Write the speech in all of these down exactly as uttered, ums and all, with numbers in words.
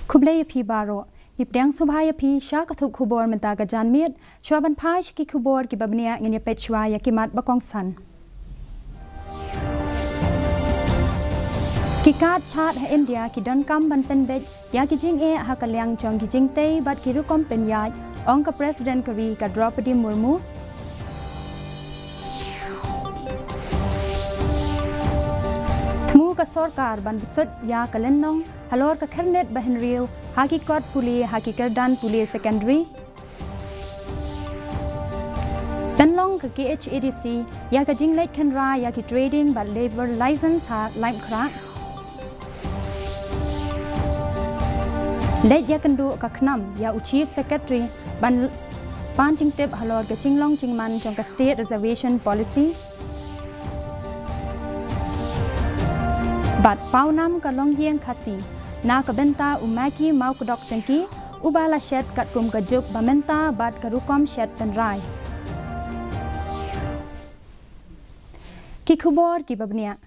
Khublei ïa phi baroh. Ngi pdiang sngewbha ïa phi sha ka thup khubor mynta ka janmiet. Shuwa ban phai sha ki khubor kiba bniah, ngin ïa peit shuwa ïa ki mat ba kongsan. Ki kad chad ha India ki donkam ban pynbeit ïa ki jingeh ha ka liang jong ki jingtei bad ki rukom pynïaid, ong ka President ka ri ka Droupadi Murmu. Thmu ka sorkar ban bsut ïa ka lynnong halor ka khyrnit bahynriew ha ki kot pule ha ki kyrdan pule secondary. Pynlong ka K H A D C ïa ka jingleit khynra ïa ki trading bad labour license ha Laitumkhrah. Leit ïakynduh ka KHNAM ïa u Chief Secretary ban pan jingtip halor ka jinglong jingman jong ka State Reservation Policy. Bad pawnam ka longïing Khasi na ka bynta u Maggie Mawkdok Jangki, uba la shet katkum ka juk ba mynta bad ka rukom shet tynrai. Ki khubor kiba bniah.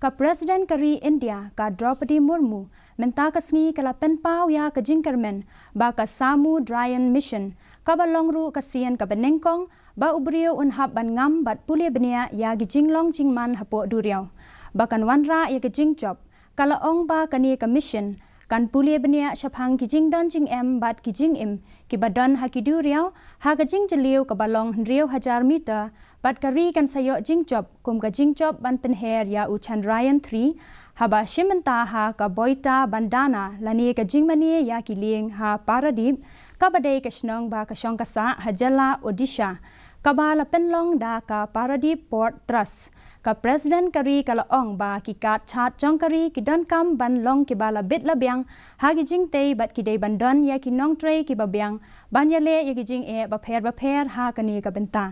Ka President ka ri India ka Droupadi Murmu mynta ka sngi ka la pynpaw ïa ka jingkyrmen ba ka Samudrayaan Mission, kaba long ruh ka sien kaba nyngkong ba u briew un hap ban ngam bad pule bniah ïa ki jinglong jingman hapoh duriaw, ba kan wanrah ïa ka jingjop. Ka la ong ba kane ka mission kan pule bniah shaphang ki jingdon jingem bad ki jingim kiba don ha ki duriaw ha ka jingjylliew kaba long hynriew hajar meter, bad ka ri kan sa ïoh jingjop kum ka jingjop ban pynher ïa u Chandrayaan three, haba shim bynta ha ka Boita Bandhana lane ka jingmane ïa ki lieng ha Paradip, kaba dei ka shnong ba ka shong ka sah ha jylla Odisha, kaba la pynlong da ka Paradip Port Trust. Ka President ka ri ka la ong ba ki kad chad jong ka ri ki donkam ban long kiba la bit la biang ha ki jingtei bad ki dei ban don ïa ki nongtrei kiba biang ban ïaleh ïa ki jingeh bapher bapher ha kane ka bynta.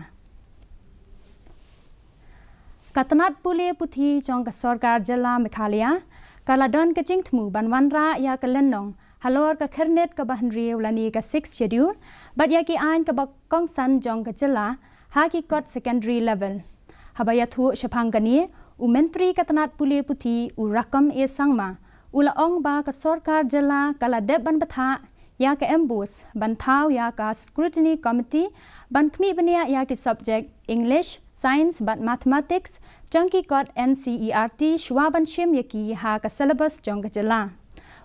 Ka tnat pule puthi jong ka sorkar jylla Meghalaya ka la don ka jingthmu ban wanrah ïa ka lynnong halor ka khyrnit kaba hynriew lane ka Sixth Schedule bad ïa ki aiñ kaba kongsan jong ka jylla ha ki kot secondary level. Haba ïathuh shaphang kane, u Myntri ka tnat pule puthi u Rakkam A Sangma u la ong ba ka sorkar jylla ka la dep ban bthah ïa ka MBOSE ban thaw ïa ka Scrutiny Committee ban khmih bniah ïa ki subject English, Science bad Mathematics jong ki kot NCERT shuwa ban shim ïa ki ha ka syllabus jong ka jylla.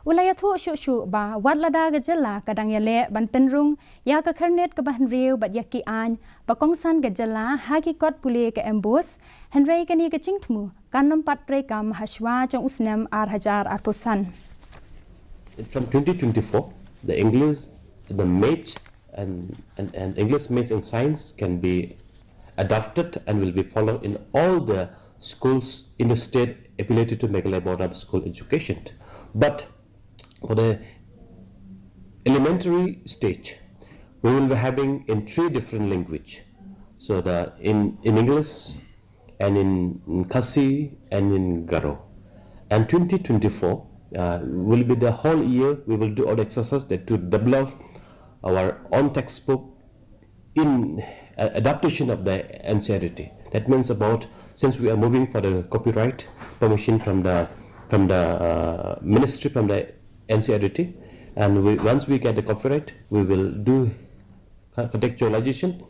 U la ïathuh shuh shuh ba wat lada ka jylla ka dang ïaleh ban pynrung ïa ka khyrnit kaba hynriew bad ïa ki aiñ ba kongsan ka jylla ha ki kot pule ka MBOSE, hynrei kane ka jingthmu kan ym pat treikam ha shuwa jong u snem ar hajar arphew san. From twenty twenty-four, the English, the Maths, and, and, and English, Maths, and Science can be adopted and will be followed in all the schools in the state affiliated to Meghalaya Board of School Education. But for the elementary stage, we will be having in three different language. So the in, in English, and in Khasi, and in Garo. And twenty twenty-four uh, will be the whole year we will do all the exercise that to develop our own textbook in uh, adaptation of the NCERT. That means about, since we are moving for the copyright permission from the from the uh, ministry, from the NCERT, and we, once we get the copyright, we will do contextualization.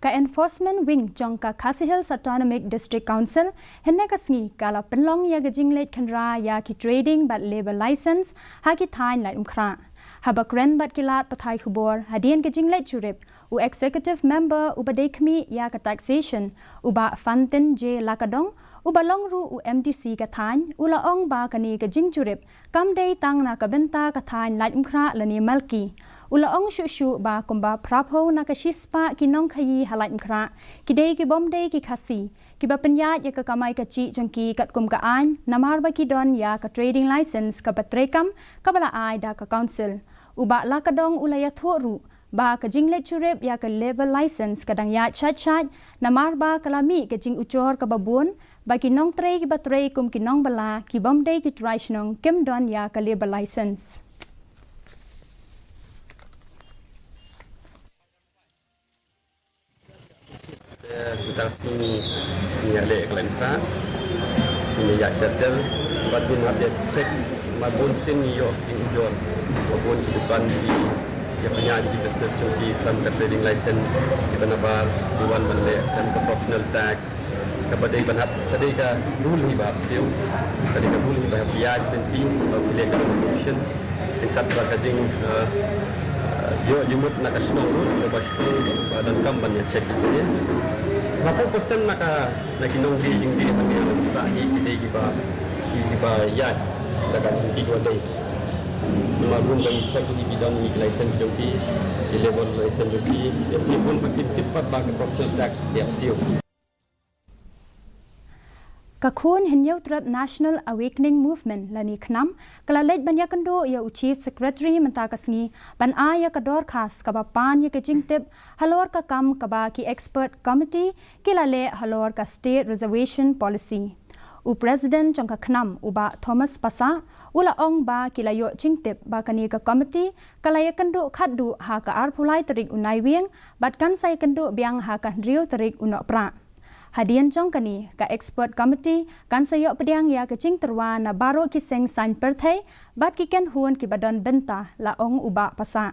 Ka Enforcement Wing jong ka Khasi Hills Autonomic District Council hynne ka sngi ka la pynlong ïa ka jingleit khynra ïa ki trading bad labour license ha ki thaiñ Laitumkhrah. Haba kren bad ki lad pathai khubor hadien ka jingleit jurip, u Executive Member uba dei khmih ïa ka Taxation, u Bah Fantin J Lakadong, uba long ruh u MDC ka thaiñ, u la ong ba kane ka jingjurip kam dei tang na ka bynta ka thaiñ Laitumkhrah lane Malki. U la ong shuh shuh ba kumba phraphew na ka shispah ki nongkhaïi ha Laitumkhrah ki dei ki bym dei ki Khasi, kiba pynïaid ïa ka kamai kajih jong ki katkum ka aiñ namar ba ki don ïa ka trading license kaba treikam kaba la ai da ka council. U Bah Lakadong u la ïathuh ruh ba ka jingleit jurip ïa ka labour license ka dang ïaid shait shait namar ba ka la mih ka jingujor kaba bun ba ki nongtrei kiba trei kum ki nongbylla ki bym dei ki trai shnong kim don ïa ka labour license. Kita sini nya le klan ka. Ïa ter ter bad ngin hap ïa check ba bun sien ïoh ki ujor ba bun ki dukan ki ïa pynïaid ki business jong ki khlem ka trading license kiba nabar ki wan ban leh khlem ka professional tax. Kaba dei ban hap, ka dei ka rule hi ba hap siew, ka dei ka rule hi ba hap ïaid lynti ba ki leh ka commission. Kat ba ka jing, eh, ïoh jingmut na ka shnong ruh, kaba shnong ba donkam ban ïa check ïa. Laiphew percent na ka, na ki nongdie jingdie ba ki ïaid ki dei kiba, ki, kiba ïaid da ka jingdie ba dei. Namar bun ba ngi check ki, ki don ki license jong ki, ki labour license jong ki, ïa siew bun ba ki tip pat ba ka professional tax ki hap siew. Ka khun Hynñiewtrep National Awakening Movement lane KHNAM ka la leit ban ïakynduh ïa u Chief Secretary mynta ka sngi ban ai ïa ka dorkhas kaba pan ïa ka jingtip halor ka kam kaba ki expert committee ki la leh halor ka State Reservation Policy. U President jong ka KHNAM, u Bah Thomas Passah, u la ong ba ki la ïoh jingtip ba kane ka committee ka la ïakynduh khatduh ha ka arphew lai tarik u Naiwieng bad kan sa ïakynduh biang ha ka hynriew tarik u Nohprah. Hadien jong kane, ka expert committee kan sa ïoh pdiang ïa ka jingtyrwa na baroh ki seng saiñ pyrthei bad ki kynhun kiba don bynta, la ong u Bah Passah.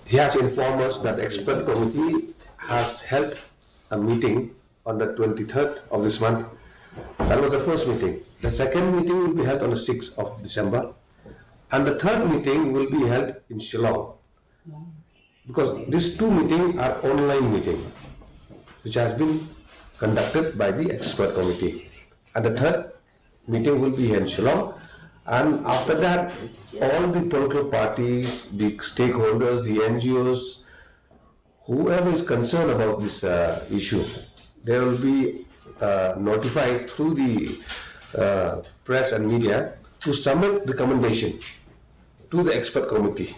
He has informed us that expert committee has held a meeting on the twenty-third of this month. That was the first meeting. The second meeting will be held on the sixth of December. And the third meeting will be held in Shillong. Because these two meetings are online meeting, which has been conducted by the expert committee. And the third meeting will be in Shillong. And after that, all the political parties, the stakeholders, the N G Os, whoever is concerned about this uh, issue, they will be uh, notified through the uh, press and media to submit recommendation to the expert committee.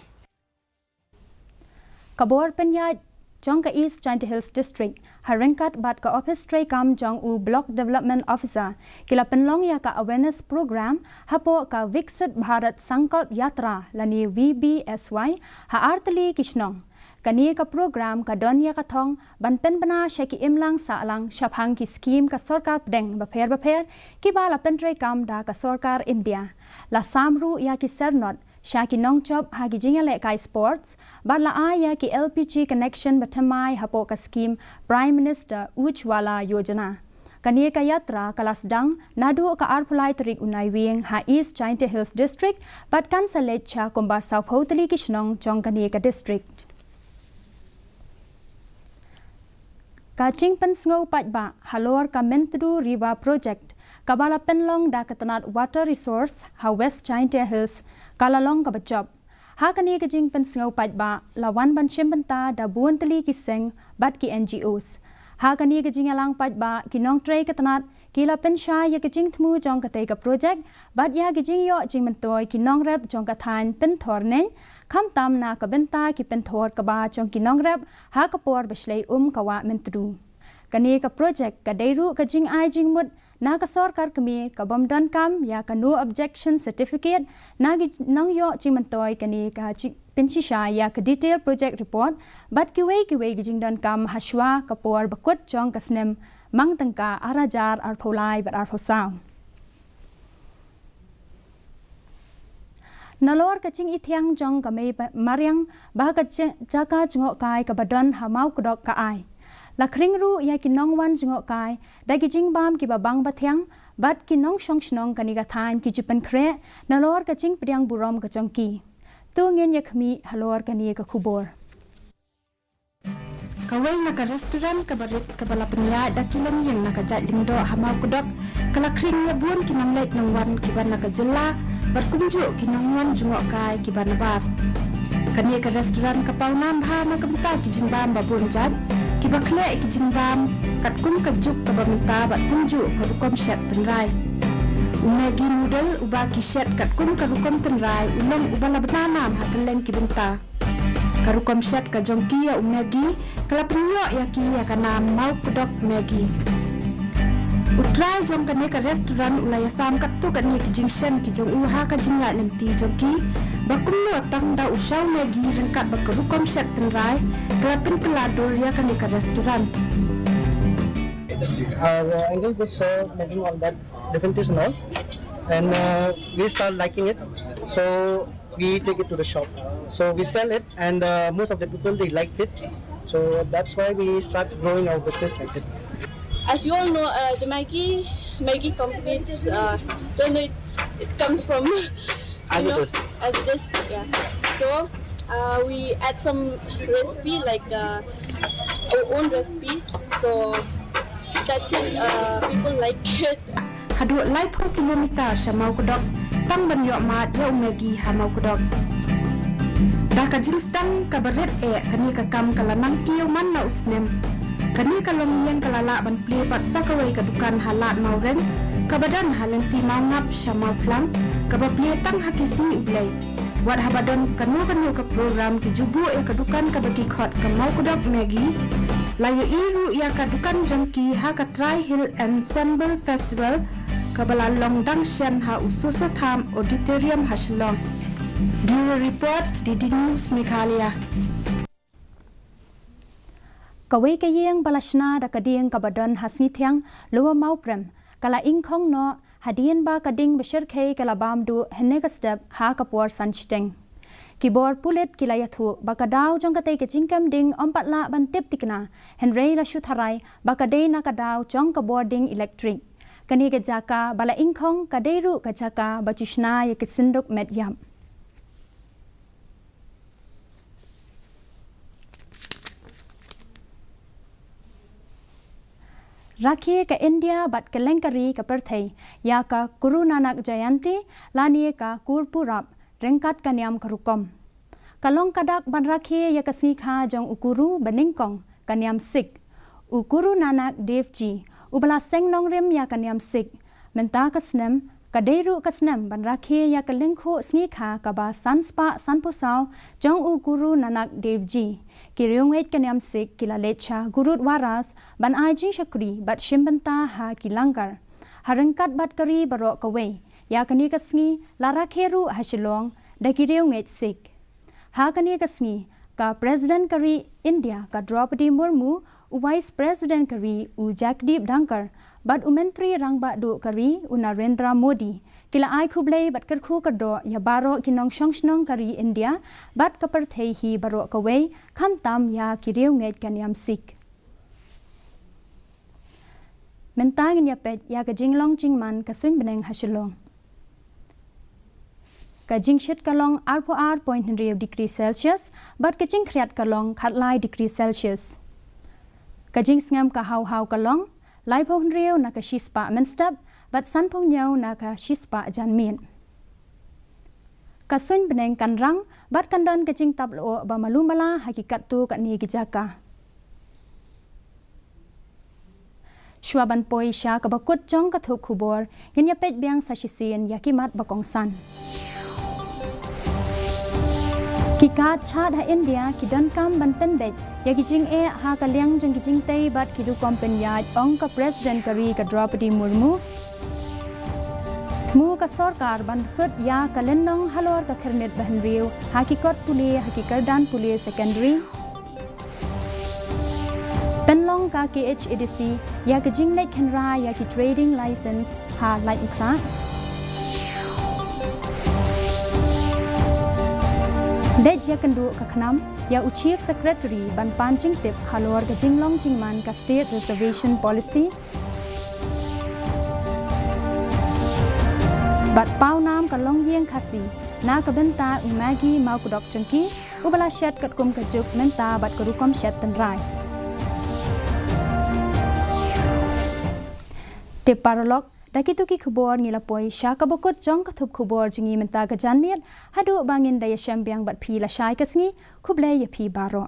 Ka bor pynïaid jong ka East Jaintia Hills District ha ryngkat bad ka ophis treikam jong u Block Development Officer ki la pynlong ïa ka awareness program hapoh ka Viksit Bharat Sankalp Yatra lane V B S Y ha artylli ki shnong. Kane ka program ka don ïa ka thong ban pynbna sha ki imlang sahlang shaphang ki skim ka sorkar pdeng bapher bapher kiba la pyntreikam da ka sorkar India. La sam ruh ïa ki sernot sha ki nongjop ha ki jingïalehkai sports bad la ai ïa ki L P G connection bathymmai hapoh ka skim Prime Minister Ujjwala Yojana. Kane ka yatra ka la sdang naduh ka arphew lai tarik u Naiwieng ha East Jaintia Hills District bad kan sa leit sha kumba sawphew tylli ki shnong jong kane ka district. Ka jingpynsngew paidbah halor ka Myntdu River Project kaba la pynlong da ka tnat Water Resource ha West Jaintia Hills ka la long kaba jop. Ha kane ka jingpynsngew paidbah la wan ban shim bynta da bun tylli ki seng bad ki N G Os. Ha kane ka jingïalang paidbah ki nongtrei ka tnat ki la pynshai ïa ka jingthmu jong katei ka project bad ïa ka jingïoh jingmyntoi ki nongrep jong ka thaiñ Pynthorneiñ, khamtam na ka bynta ki pynthor kba jong ki nongrep ha ka por ba shlei um ka wah Myntdu. Kane ka project ka dei ruh ka jingai jingmut na ka sorkar kmie ka bym donkam ïa ka no objection certificate na ki nongïoh jingmyntoi kane ka pynshisha ïa ka detail project report bad kiwei kiwei ki jingdonkam hashwa ka por ba kut jong ka snem mang tyngka arhajar arphew lai bad arphew saw. Nalor ka jingithiang jong ka mei mariang ba ka jaka jngohkai kaba don ha Mawkdok ka ai. La khring ruh ïa ki nongwan jngohkai da ki jingbam kiba bang bathiang bad ki nongshong shnong kane ka thaiñ ki ju pynkhreh nalor ka jingpdiang burom ka jong ki. To ngin ïa khmih halor kane ka khubor. Kawei na ka restaurant kaba rit kaba la pynïaid da ki longïing na ka jaid lyngdoh ha Mawkdok ka la khring ïa bun ki nongleit nongwan kiba na ka jylla bad kumjuh ki nongwan jngohkai kiba nabar. Kane ka restaurant ka pawnam bha na ka bynta ki jingbam ba bun jait kiba khleh ki jingbam katkum ka juk kaba mynta bad kumjuh ka rukom shet tynrai. U Maggi noodle uba ki shet katkum ka rukom tynrai u long uba la bna nam ha kylleng ki bynta. Ka rukom shet ka jong ki ïa u Maggi ka la pynïoh ïa ki ïa ka nam Mawkdok Maggi. U trai jong kane ka restaurant u la ïasam katto katne ki jingshem ki jong u ha ka jingïaid lynti jong ki Ba kumno tang da u shaw Maggi ryngkat bad ka rukom shet tynrai, ka la pynkylla dur ïa kane ka restaurant. Uh, the angle was uh, making all that difficulties and all, and uh, we start liking it. So we take it to the shop. So we sell it, and uh, most of the people they like it. So that's why we start growing our business like it. As you all know, uh, the Maggi Maggi company, it's uh, you all know it's, it comes from As you it know, is. As it is, yeah. So uh, we add some recipe like uh, our own recipe. So that's it. Uh, people like it. Haduh laiphew kilometer sha Mawkdok, tang ban ïoh mad ïa u Maggi ha Mawkdok. Da ka jingsdang kaba rit eh, kane ka kam ka la nang kiew man la u snem. Kane ka longïing ka la lah ban plie pat sa kawei ka dukan ha Lad Mawreng, kaba don ha lynti Mawngap sha Mawphlang, kaba plie tang ha ki sngi U Blei. Wat haba don kano kano ka program ki ju buh ïa ka dukan kaba ki khot ka Mawkdok Maggi. La ïohi ruh ïa ka dukan jong ki ha ka Tri Hill Ensemble Festival, kaba la long dang shen ha u Soso Tham Auditorium ha Shillong. Bureau Report, D D News Meghalaya. Kawei ka ïing ba la shna da ka dieng kaba don ha Sngi Thiang, Lower Mawprem, ka la ingkhong noh hadien ba ka ding ba shyrkhei ka la bam duh hynne ka step ha ka por san shiteng. Ki bor pulit ki la ïathuh ba ka daw jong katei ka jingkem ding ym pat lah ban tip thikna, hynrei la shu tharai ba ka dei na ka daw jong ka bor ding elektrik. Kane ka jaka ba la ingkhong ka dei ruh ka jaka ba ju shna ïa ki synduk met ïap. Rakhe ka India bad kylleng ka ri ka pyrthei ïa ka Guru Nanak Jayanti lane ka Gurpurab ryngkat ka niam ka rukom. Ka long ka dak ban rakhe ïa ka sngi kha jong u Guru ba nyngkong, ka niam Sikh, u Guru Nanak Dev Ji, uba la seng nongrim ïa ka niam Sikh. Mynta ka snem ka dei ruh ka snem ban rakhe ïa ka lyngkhuh sngi kha kaba san spah sanphew saw jong u Guru Nanak Dev Ji. Ki riewngeit ka niam Sikh ki la leit sha Gurudwaras ban ai jingshakri bad shim bynta ha ki langar. Ha ryngkat bad ka ri baroh kawei, ïa kane ka sngi la rakhe ruh ha Shillong da ki riewngeit Sikh. Ha kane ka sngi, ka President ka ri India ka Droupadi Murmu, u Vice President ka ri u Jagdeep Dhankhar bad u Myntri Rangbah Duh ka ri u Narendra Modi ki la ai khublei bad kyrkhu kyrdoh ïa baroh ki nongshong shnong ka ri India bad ka pyrthei hi baroh kawei, khamtam ïa ki riewngeit ka niam Sikh. Mynta ngin ïa peit ïa ka jinglong jingman ka suiñ bneng ha Shillong. Ka jingshit ka long arphew ar point hynriew degree Celsius bad ka jingkhriat ka long khatlai degree Celsius. Ka jingsngem ka haw haw ka long laiphew hynriew na ka shispah mynstep bad sanphew hynñiew na ka shispah janmiet. Ka suiñ bneng kan rang bad kan don ka jingtap lyoh ba malu mala ha ki katto katne ki jaka. Shuwa ban poi sha kaba kut jong ka thup khubor, ngin ïa peit biang sa shisien ïa ki mat ba kongsan. Ki kad chad ha India ki donkam ban pynbeit ïa ki jingeh ha ka liang jong ki jingtei bad ki rukom pynïaid, ong ka President ka ri ka Droupadi Murmu. Thmu ka sorkar ban bsut ïa ka lynnong halor ka khyrnit ba hynriew ha ki kot pule ha ki kyrdan pule secondary. Pynlong ka K H A D C ïa ka jingleit khynra ïa ki trading license ha Laitumkhrah. Leit ïakynduh ka KHNAM ïa u Chief Secretary ban pan jingtip halor ka jinglong jingman ka State Reservation Policy. Bad pawnam ka longïing Khasi na ka bynta u Maggi Mawkdok jong ki, uba la shet katkum ka juk mynta bad ka rukom shet tynrai. Te paralok, da kito ki khubor ngi la poi sha kaba kut jong ka thup khubor jong ngi mynta ka janmiet. Haduh ba ngin da ïashem biang bad phi lashai ka sngi, khublei ïa phi baroh.